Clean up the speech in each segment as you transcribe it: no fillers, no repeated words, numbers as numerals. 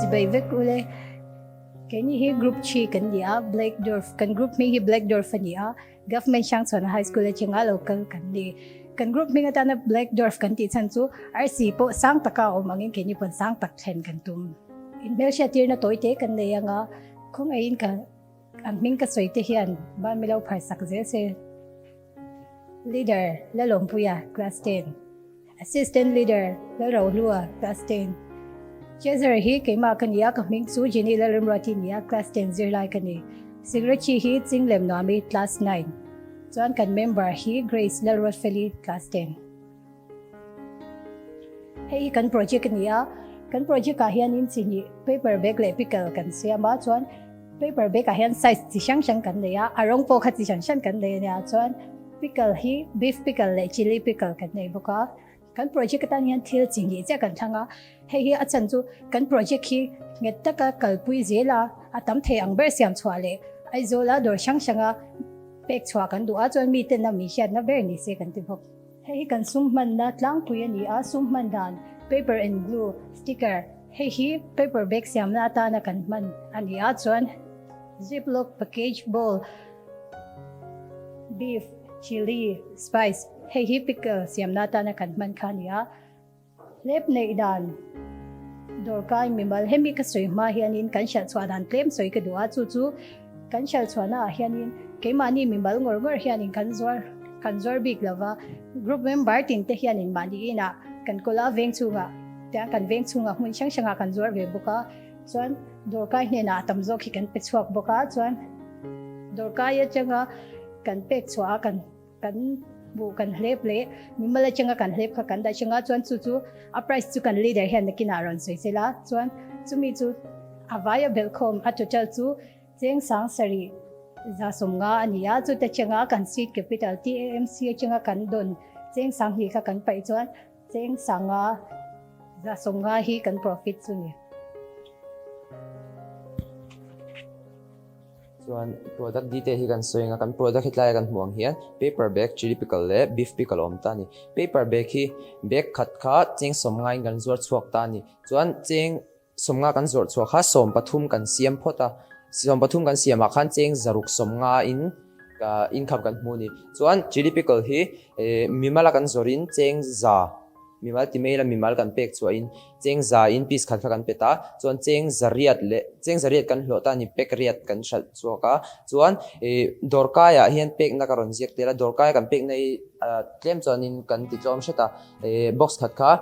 Chibai vek ule. Keini hi Group Chi kan ni a, Black Dwarf, kan group hming hi Black Dwarf a ni a, Government Hrangchhuana High School atanga lo kal kan ni. Kan group hming atana Black Dwarf kan tih chhan chu arsi pawh sang taka awm angin keini pawn sang tak thlen kan tum. Inhmelhriattirna tawi te kan nei anga khawngaihin ka an hming ka sawi te hian ban milo pharsak zel se. Leader, Lalawmpuia, Class 10. Assistant Leader, Lalrohlua, Class 10. Treasurer hi keimah ka ni a, ka hming chu Jenny Lalrimruati ni a, Class 10 zirlai ka ni. Secretary hi Chinglem Nuami, Class 9. Chuan kan member hi Grace Lalruatfeli, Class 10. Hei hi kan project a ni a, kan project ah hianin chi hnih paper bag leh pickle kan siam a, chuan paper bag ah hian size chi hrang hrang kan nei a, a rawng pawh kha chi hran hran kan nei a nia, chuan pickle hi beef pickle leh chilli pickle kan nei bawk a, kan project atan hian thil chi hnih chiah kan thlang a, hei hi a chhan chu kan project hi nghet taka kalpui zel a, a tam thei ang ber siam chhuah leh Aizawla dawr hrang hranga pek chhuah kan duh a, chuan miten a mi hriatna ber ni se kan ti bawk. Hei hi kan sum hmanna tlangpui a ni a, sum hman dan paper and glue sticker hei hi paper bag siamna atana kan hman a ni a, chuan ziplock package bowl beef chilli spice hei hi pickle siamna atana kan hman kha a ni a, hlep neih dan dawrkai mimal hemi ka sawi hma hianin kan hralh chhuah dan tlem sawi ka duh a, chu chu Kan hralchhuahna ah hianin keimahni mimal ngawr ngawr hianin kan zuar kan zuar bik lova, group member tin te hianin mahni inah kan kawl a, veng chhungah te kan veng chhungah hmun hrang hrangah kan zuar ve bawk a, chuan dawrkai hnenah a tam zawk hi kan pe chhuak bawk a, chuan dawrkai atanga kan pek chhuah a kan kan buh kan hlep leh mimal atanga kan hlep kha kan dah hrang a, chuan chu chu a price chu kan leader hian nakinah rawn sawi sela, chuan chumi chu a vaia belhkhawm a total chu. Cheng sang sarih 150 a ni a, chute chengah kan seed capital TAMC atanga kan dawn cheng 2000 kha kan paih chuan cheng sanga 150 hi kan profit chu ni. Chuan product detail hi kan sawi ang a, kan product hi tlaia kan hmuh ang hian paper bag, chilli pickle leh beef pickle a awm ta a ni. Paper bag hi bag khat kha cheng 50 in kan zuar chhuak ta a ni. Chuan cheng 50 kan zawrh chhuah kha 13 kan siam phawt a, 13 kan siamah khan cheng 650 in income kan hmu a ni. Chuan chilli pickle hi mimal a kan zawrhin cheng za, mimal ti mai ila mimal kan pek chhuahin cheng za in piece khat kha kan pet a, chuan cheng zariat leh cheng zariat kan hlawh ta a ni, pack riat kan hralh chhuak a. Chuan dawrkaiah hian pekna ka rawn ziak tel a, dawrkaia kan pekna hi tlem chuanin kan ti tlawm hret a. Box khat kha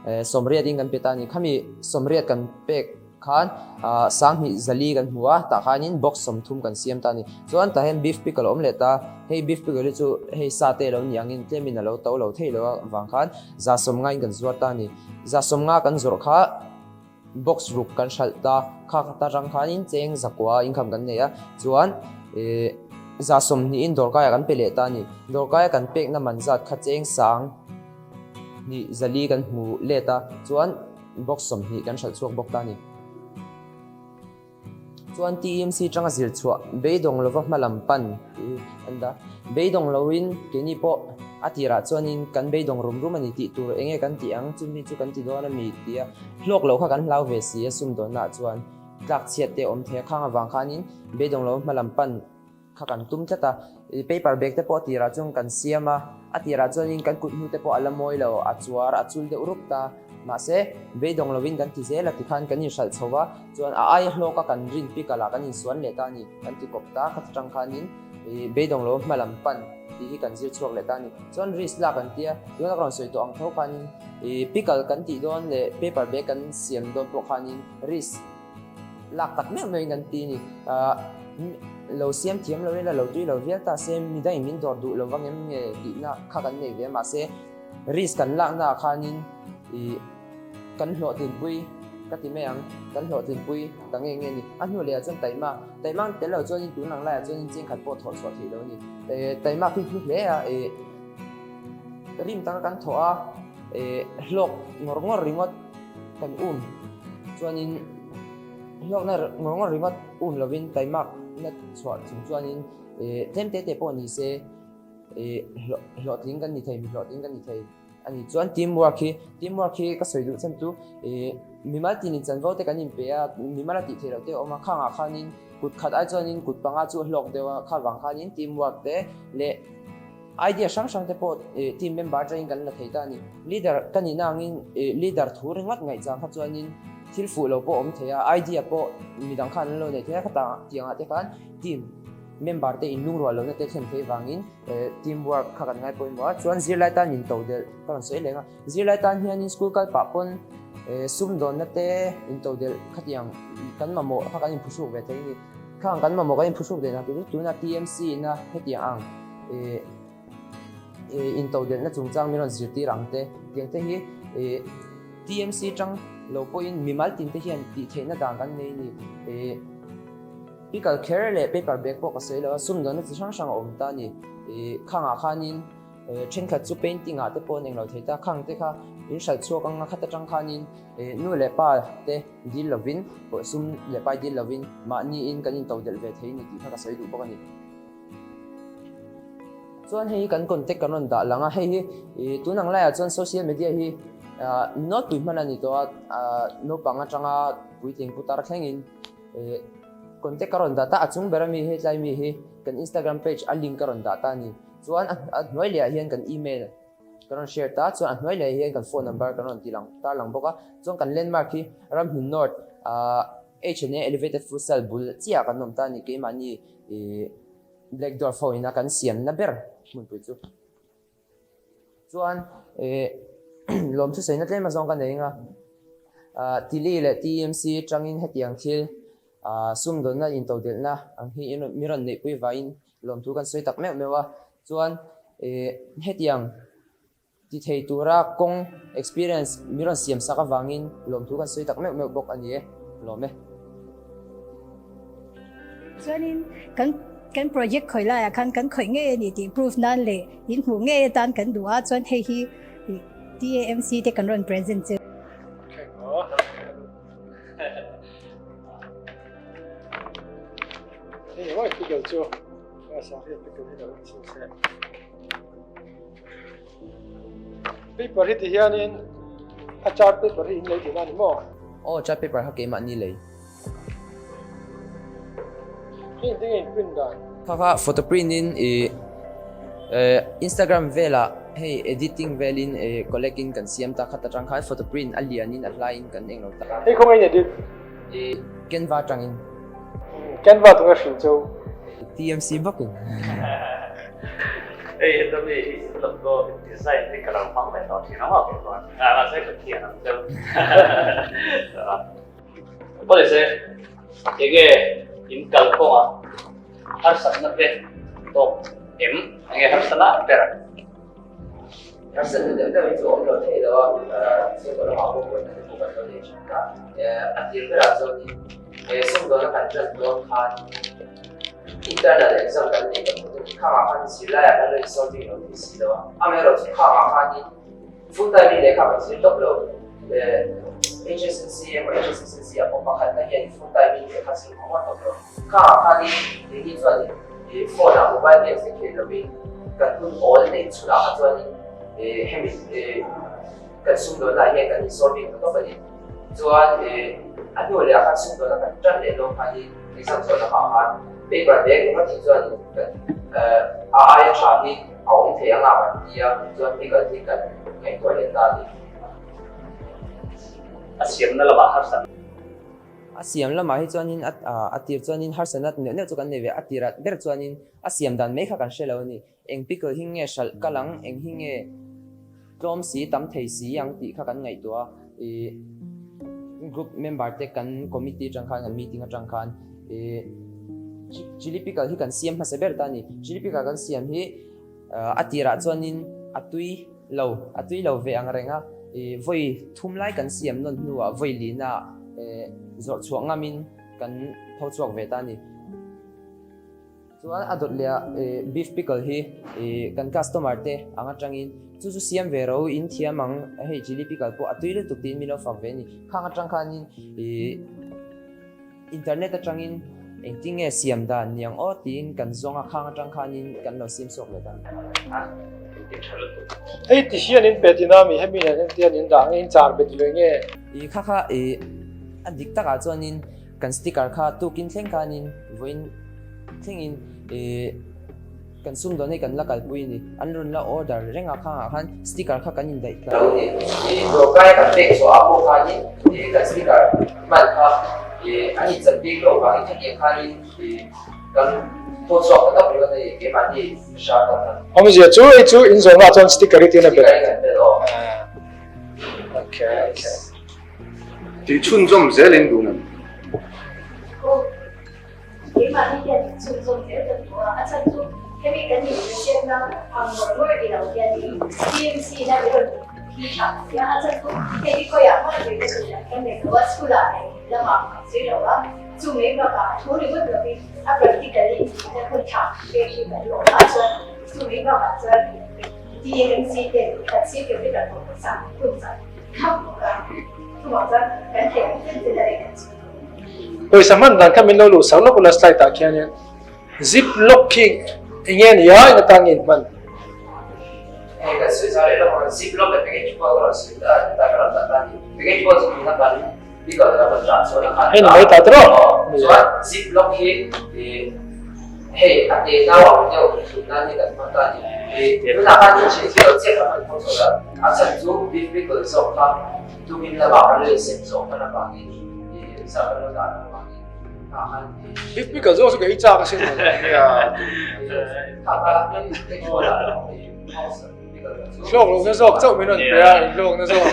80 in kan pe ta a ni. Khami 80 kan pek khan 2000 zali kan hmu a, tah khanin box 30 kan siam ta a ni. Chuan tah hian beef pickle a awm leh ta, hei beef pickle hi chu hei sa te lo ni angin tlemin a lo to lo thei lo avang khan 150 in kan zuar ta a ni. 150 kan zawrh kha box ruk kan hralh ta, kha ta rang khanin cheng zakua income kan nei a, chuan 120 in dawrkaiah kan pe leh ta a ni. Dawrkaia kan pekna man zat kha cheng 2000 zali kan hmu let a, chuan box 20 kan hralh chhuak bawk ta a ni. Chuan TMC tanga zir chhuah beidawng lova hma lam pan tih an dah. Beidawng loin keini pawh a tirah chuanin kan beidawng rum rum a ni tih tur enge kan tih ang, chumi chu kan ti dawn a mi tia hlawk lo kha kan hlau ve si a sumdawnnaah chuan tlak chhiat te a awm thei a, khang avang khanin beidawng lova hma lam pan kha kan tum tlat a, paper bag te pawh a tirah chuan kan siam a, a tirah chuanin kan kut hnu te pawh a la mawi lo, a chuar a chul deuh rup ta, mahse beidawng lovin kan ti zel a tikhan kan inhralh chho va, chuan a aia hlawka kan rin pickle ah kan insuan leh ta a ni, kan ti kawp ta, kha tang khanin beidawng lo hma lam pan tih hi kan zir chhuak leh ta a ni, chuan risk lak an tia, tuna ka rawn sawi tawh ang tho khanin pickle kan tih dawn leh paper bag kan siam dawn pawh khanin risk. Lak tak meuh meuhin kan ti a ni. Lo siam thiam lo ila, lo tui lo vial ta se, midangin min dawr duh lo vang em nge tihna kha kan nei ve a. Mahse, risk kan lakna ah khanin ih kan hlawhtlinpui ka ti mai ang, kan hlawhtlinpui ta nge nge a ni. A hnu leh ah chuan taima, taima ang tel lo chuanin tun ang laiah chuanin chengkhat pawh thawh chhuah theih lo a ni. Taima khi hlu hle a, ih rim taka kan thawh a, ih hlawk ngawr ngawr ringawt. Kan um chuanin hlawkna ngawr ngawr ringawt um lovin taimak na chhuah chung chuanin ih tlem te te pawh ni se ih hlawhtling kan ni thei mi hlawhtling kan ni thei. A ni chuan team work hi, team work hi ka sawi duh chhan chu ih mimal tinin chanvo te kan inpe a, mimal a tih theih loh te a awm a, khangah khanin kut khat ai chuanin kut panga chu a hlawk deuh a, kha vang khanin team work te leh idea hrang hrang te pawh ih team member atangin kan la thei ta a ni. Leader ka nihna angin ih leader thu ringawt ngaihchang kha chuanin thil fuh lo pawh a awm thei a, idea pawh midang khan an lo nei thei a, khatah tiangah te khan team Member te in lungrual lohna te thlen theih vangin team work kha kan ngai pawimawh a, chuan zirlai tan in to delh ka rawn sawi leng a, zirlai tan hianin school kal pah pawn sumdawnna te in to delh khatiang kan mamawh kha kan inphuhruk ve thei a ni. Khang kan mamawh kan inphuhruk leh dan tur chu tuna TMC ina hetiang ang in to delhna chungchang min rawn zirtir ang te tiang te hi TMC tang lo pawhin mimal tin te hian tih theihna dan kan nei a ni. Pickle kher leh paper bag pawh ka sawi lo a, sumdawnna chi hrang hrang a awm ta a ni. Ih khangah khanin thenkhat chu painting ah te pawh an englo thei ta, khang te kha in hralh chhuak anga khat atang khanin nu leh pa te dil lovin pawh sum leh pai dil lovin mahniin kan into delh ve thei a ni tih kha ka sawi duh bawk a ni. Chuan hei hi kan contact kan rawn dah lang a, hei hi ih tun ang laiah chuan social media hi nawlpui hman a ni tawh a, naupang atanga puitling putar thlengin. Contact ka rawn dah ta, a chung ber ami hetlai mi hi kan Instagram page a link ka rawn dah ta a ni. Chuan a hnuai leh ah hian kan email ka rawn share ta, chuan a hnuai leh ah hian kan phone number kan rawn ti lang tar lang bawk a. Chuan kan landmark hi Ramhlun North ah H&A Elevated Futsal bul chiah ah kan awm ta a ni, keimahni Black Dwarf ho ina kan siamna ber hmunpui chu. Chuan lawm thusawiina tlem azawng ka nei anga Tili leh TMC tangin hetiang thil sumdawnna intodelhna ang hi mi rawn neihpui vaiin lawmthu kan sawi tak meuh meuh a. Chuan hetiang ti thei tura kawng experience mi rawn siam sak avangin lawmthu kan sawi tak meuh meuh bawk a ni e. Lawm e. Chuanin kan kan project khawih laiah khan kan khawih ngei a ni tih proof nan leh in hmuh ngei atan kan duh a, chuan hei hi TAMC te kan rawn present chu. Paper hi ti hianin a chart paper hi in lei tihna a ni maw? Aw, chart paper kha keimahni lei. Hei engtin nge in print dan? Kha kha photo print in i Instagram velah hei editing velin collect in kan siam ta khat atang khan photo print a lian in a hlai in kan englo ta. Hei khawnge in edit? I Canva atangin. Canva tunge hrilh cheu? TMC bawkin. Hei heta mi hi logo design hi ka lo hmang ve tawh thin ang awk chuan mahse ka thian ang cheu. Pawlise enge in kalkawngah harsatna te tawk em enge harsatna ber? Harsatna deuh deuh hi chu awm lo thei lo a, chhungkaw lamah pawh buaina te pawh kan lo nei thin a, a tir berah chuanin he sumdawn a kan tan dawn khan internal exam kan nei kan hmu thei khangah khan zirlaiah kan lo insolving lo thei si lo a, amaherawh chu khangah khanin full time in lehkha kan zir tawp lo, HSNC emaw HSSNC ah pawh pakhatna hian full time in lehkha zir ngawt tawp lo. Kha khanin keini chuanin phone ah mobile games te khel lovin kan hun awl neih chhunah kha chuanin hemi kan sumdawnna ah hian kan insawn bik ta tawp a ni. Chuan a hnu leh ah khan sumdawnna kan tan leh dawn khanin exam zawh lamah khan paper bag ringawt hi chuanin kan a aia tha hi a awm thei anga kan ti a, chuan hei kal hi kan ngaihtuah leh ta a ni. A siamna lamah harsat. A siam lamah hi chuanin a tir chuanin harsatna neuh neuh chu kan nei ve a, a tirah ber chuanin a siam dan mai kha kan hre lo a ni. Eng pickle hi nge hralh kal ang, eng hi nge tlawm si tam thei si ang tih kha kan ngaihtuah a. Ih group member te kan committee atang khan kan meeting atang khan ih chilli pickle hi kan siam hmasa ber ta a ni. Chilli pickle kan siam hi a tirah chuanin a tui lo, a tui lo ve ang reng a, ih vawi thum lai kan siam nawn hnuah vawi lina eh zawrh chhuah ngamin kan tho chhuak ve ta a ni. Chuan a dawt leh ah eh beef pickle hi ih kan customer te ang atangin chu chu siam ve ro in thiam ang hei chilli pickle pawh a tui lutuk tiin min lo fak ve a ni. Khang atang khanin ih Internet atangin engtin nge siam dan niang aw tiin kan zawng a, khang atang khanin kan lo siam chhuak leh ta. Ti tha lutuk. Hei ti hian in pe tina mi hemi nen hian tian in dah nge in char bet lui nge? I kha kha i a dik takah chuanin kan sticker kha tukin thleng khanin vawiin thlengin i Kan sumdawn hi kan la kalpui a ni. An rawn la order reng a, khangah khan sticker kha kan indaih tlat lo a ni. Ih dawrkai kan pek chhuah ah pawh khanin ih kan sticker hman kha ih an inchan bik loh vangin khatiang khanin ih kan thaw chhuak ta deuh ringawt a ni keimahni hram tak khan. Awmzia chu hei chu inzawmna ah chuan sticker hi tiin a bel. Sticker hi kan bel aw. Okay okay. Tih chhunzawm zelin duh nan. Keimahni hian inchhunzawm zel kan duh a, a chhan chu hemi kan inzirtirna ang ngawr ngawr ni lo hianin TMC na i rawn thi tha si a, a chhan chu hei hi khawiah hmah zirna tur an kan nei lo a, school ah leh in lamah kan zir lo a, chu mai bakah a thu ringawt lovin a practical in na hun tha pek hi kan lawm a, chuan chu mai bakah chuan TMC ten kan security kan pawisa hun chan thlap bawk a, chuvang chuan kan theih ang chen chen a leh kan chhun. Pawisa hman dan kha min lo luh sak lawk ula slide ah khianin zip lock khi eng nge ni a eng atan nge in hman? Hei kan sawi zau leh lawk ang zip lock leh package pawh ka rawn sawi ta hetah ka rawn dah ta a ni package pawh chu tuna kan pickle la rawn dah chuan a khan Hei ni mai ta tawh chuan zip lock hi ih hei a te nau ang deuh thut nan hi kan hman ta a ni ih tunah khan in chhe thil lo chiah kan hman khawm chho a a chhan chu beef pickle zawk kha tumin lamah kan lei sem zawk hman avangin Big big zawk chu ka ei chak asin mawle. Hlawk lo na zawk chauh min rawn pe a, in hlawk na zawk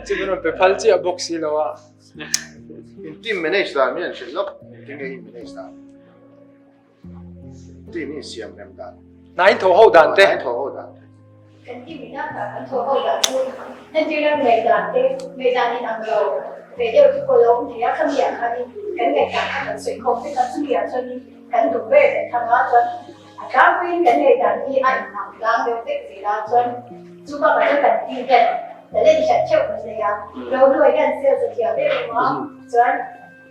chu min rawn pe phal chiah bawk si lo a. In team manage dan min an hrilh lawk, engtin nge in manage dan? Team in siam rem dan. Hna in thaw ho dan te. Hna in thaw ho dan te. Kan team ina ka kan thaw ho dan chu entir ram ngaihdan te, ngaihdan in ang lo ve deuh chu pawh lo awm thei a, khami ah khanin kan ngaihdan kha kan sawi khawm vek a, chumi ah chuanin kan duh ber leh thang a, chuan a tlangpuiin kan ngaihdan hi a inang tlang deuh vek zel a, chuan chu bakah chuan kan team hian talent hriat theuh kan nei a, Rohluai hian sales a thiam em em a, chuan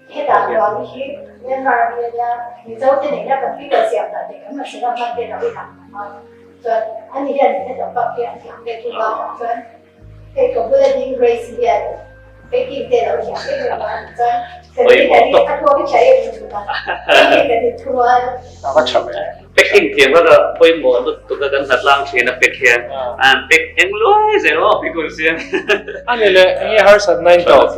Hetah ruang hi Myanmar mi ania, Mizo te nena kan pickle siam dan leh kan masala hman te lo inang ang a, chuan ani hian heta bak hi a thiam ve thung a, chuan hei ka bula ding Grace hian baking te lo thiam em em a, chuan kan pickle hi a thawk hi tha em em thung a, hei kan inthurual. A va tha ve. Packing thiam kha ka pawimawh lutuk a kan hlat lang thin a pack hian an pack eng luai zel aw pickle siam. Ani leh enge harsatna in tawh?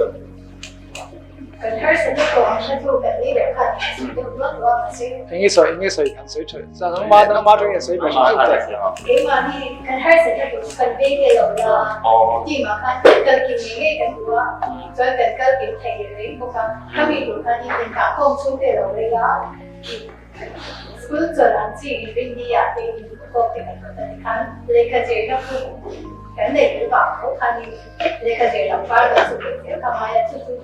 Kan harsatna tawh ang kha chu kan leader khan a sawi deuh duah duah a mahse. Eng i sawi, eng i sawi, han sawi tha. Chuan nangmah, nangmah atangin han sawi ve hrim hrim teh. Keimahni kan harsatna tur chu kan veng te lo la, team ah khan kal kim ngei ngei kan duh a, chuan kan kal kim thei leh reng bawk a, khami tur khan in inkahkhawm chhung te lo rei a, school chawlh ang chi inrinni ah te inhmuhkhawm te kan rawt a ni khan lehkha zirna hun kan nei tel vang tho khanin Lehkha zir lam par lo chu pek zel ka ngai a, chu chu.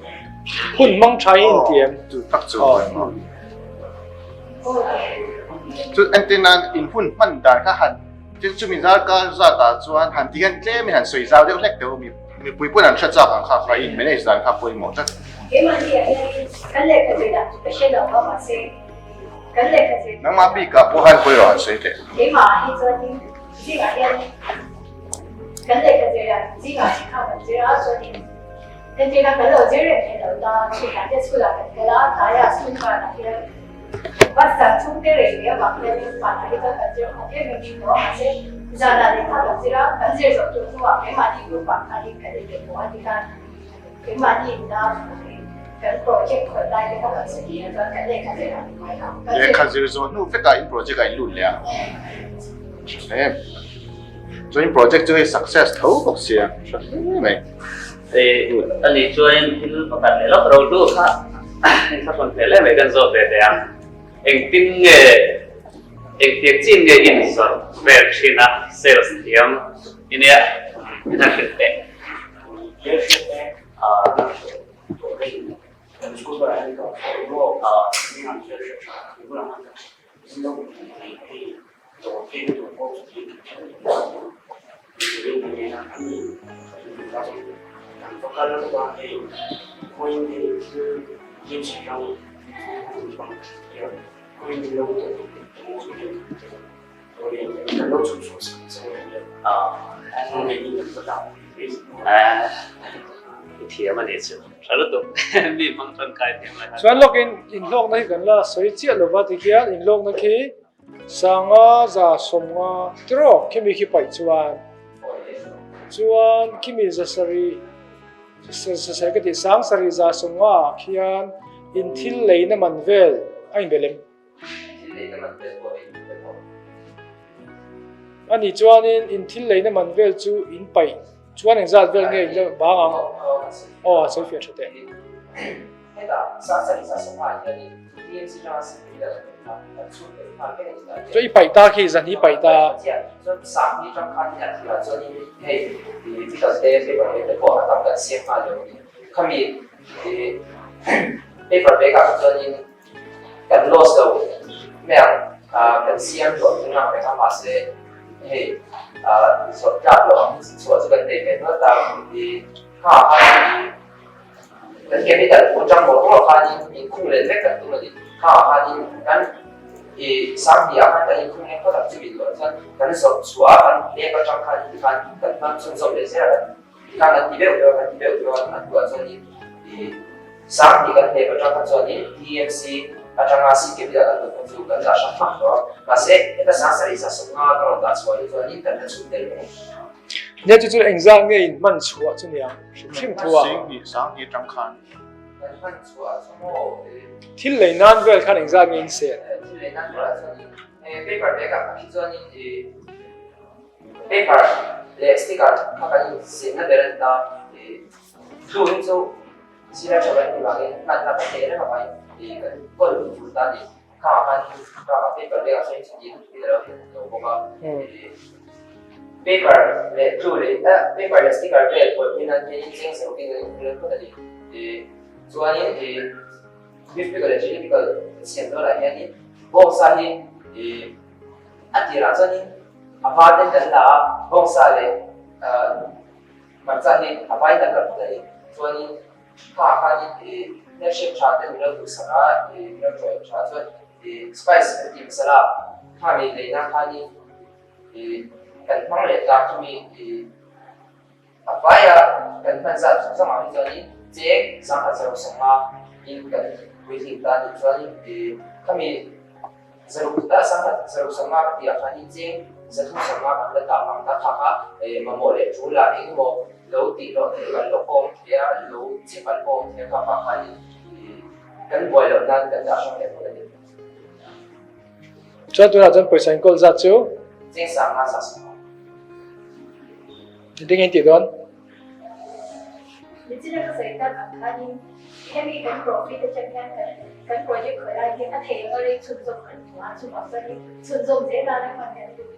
Hun hmang tha hi inti em? Chu tak chu pawimawh. Chu entir nan in hun hman dan kha han tin chumi zar kar zat ah chuan han ti hian tlem in han sawi zau deuh hlek teh u mipui pawn an hre chak ang kha kha in manage dan kha pawimawh tlat. Keimahni ah hianin kan lehkha zir dan chu ka hre lo a mahse kan lehkha zir. Nangmah bikah pawh han pawi rawh han sawi teh. Keimah ah hi chuanin zingah hian Kan lehkha zir ah zingah chi kha kan zir a, chuanin entirna kan lo zir reng thei lo ta, chhunah te school ah kan kal a, tlaiah school banah hian bus dang chhungte rei ve avang hianin banah hi chuan kan zir khat em em thin lo a, mahse zanah lehkha kan zir a, kan zir zawh tur hnuah keimahni group ah khanin kan inbe pawh a ti khan keimahni inna kan project khawih lai te kha kan sawi a, chuan kan lehkha zir ah ni mai lo. Lehkha zir zawh hnu vekah in project ah in lut leh a. Hle. Chuan project chu hei success tho bawk sia hre hle mai. Ani chuanin thil pakhat leh lawk ro hlu kha inthlahrun hmel em mai kan zawt ve teh ang. Engtin nge engtiang chin nge inzawrh vel thin a sales thiam i nia min han hrilh teh. Thiam a nih chu. Tha lutuk. Mi hmang tangkai thiam lai khan. Chuan lawkin inhlawkna hi kan la sawi chiah lova tikhian inhlawkna khi sanga za sawmnga tiraw khimi khi paih chuan chuan khimi za sarih za ka tih sang sarih za sawmnga ah khian in thil leina man vel a inbe lem. A nih chuanin in thil leina man vel chu in paih chuan engzat vel nge in la bang ang? Aw a sawi fiah tha teh. Chuan i paih ta khi zan hi paih ta. Kan loss lo mai ang, kan siam duah thung ang reng a, mahse hei zawrh tlak loh ang chhuah chu kan nei ve nual ta i kha khan kan capital pawh tang mawlh mawlh khanin inkhung leh vek kan tum a ni. Kha khanin kan i sang hnih ah khan kan inkhung leh phawt ang chu min luah chuan kan zawrh chhuah a, kan hlep atang khan tikhan kan hmang chhunzawm leh zel a. Tikhan an ti deuh deuh a, kan ti deuh deuh a, an duah chuanin i sang tih kan hlep atang kha chuanin TMC atanga CKP ah kan duh kha chu kan dah hrang hmak tawh a, mahse heta sang sarih za sawmnga ka rawn dah chhuah hi chuanin kan la chhun tel lo. Nia chu chu engzah nge in hman chhuah chu niang hrim hrim thu a. Sing hnih sang hnih atang khan. Kan hman chhuah chu maw i. Thil lei nan vel khan engzah nge in sel? Thil lei nan vel ah chuanin paper bag ah khi chuanin i. Paper leh sticker kha kan inzinna ber a ni ta. Glue hi chu zira tha kan tih vangin hmanna kan neih reng avangin kan kawl hun tur ta a ni. Khangah khan bakah paper bag ah sawn chutih lutukin a lo hel lo bawk a. Paper leh glue leh paper leh sticker vel pawlh nan hian cheng saruk in kan inkhung phawt a ni. Chuanin beef pickle leh chilli pickle siam dawnah hianin bawngsa hi A tirah chuanin a var ten kan la a, bawngsa leh hmarcha hi a vai kan la phawt a ni. Chuanin kha khanin ih hmelhriat tha te min lo duhsak a, ih min lo tawih tha chuan ih spice kan tih masala kha mi leina khanin ih kan hmang leh ta khami ih A vaia kan hman zat zawng zawngah hi chuanin cheng sangha zaruk sangha in kan puitling ta nih chuanin khami zaruk sangha zaruk sangha ka tih ah khanin cheng zathum sangha kan la tah vang ta kha kha mamawh leh tul ah engemaw lo tih loh thei kan lo awm thei a, lo che kan awm thei a kha vang khanin kan buai loh nan kan dah hrang leh phawt a ni. Chuan tunah chuan pawisa inkawl zat chu? Cheng sangha za sangha. Engtin nge in tih dawn? Nichina ka sawi tak ang khanin hemi kan profit atang hian kan kan project khawih lai hi a thei anga rei chhunzawm kan hmu a, chuvang chuanin chhunzawm zel nana hman hian tum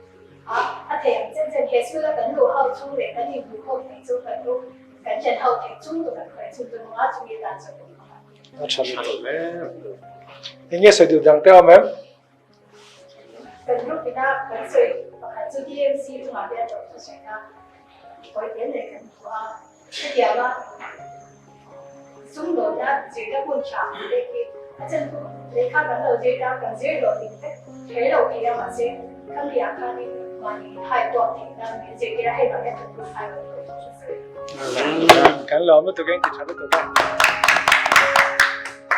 a, a thei ang chen chen he school a kan luh ho chung leh kan inhmuh ho theih chu kan lu kan chen ho theih chung chu kan khawih chhunzawm anga chumi atan chuan kan hmu A tha lutuk. Eng nge sawi duh dang te awm em? Kan group ina kan sawi pakhat chu DMC chungah hian lo thusawi na hawi tel leh kan hmu a. Chutianga sumdawnna zirna hun tha ang te khi a chan chu lehkha kan lo zir ta, kan zir hlawh ding vek kher lo thei a mahse khami ah khanin mahni hai kuak theihna min zirtir a, hei vang hian kan group hai kan lo chu sawi. Kan lawm lutuk e, in ti tha lutuk e.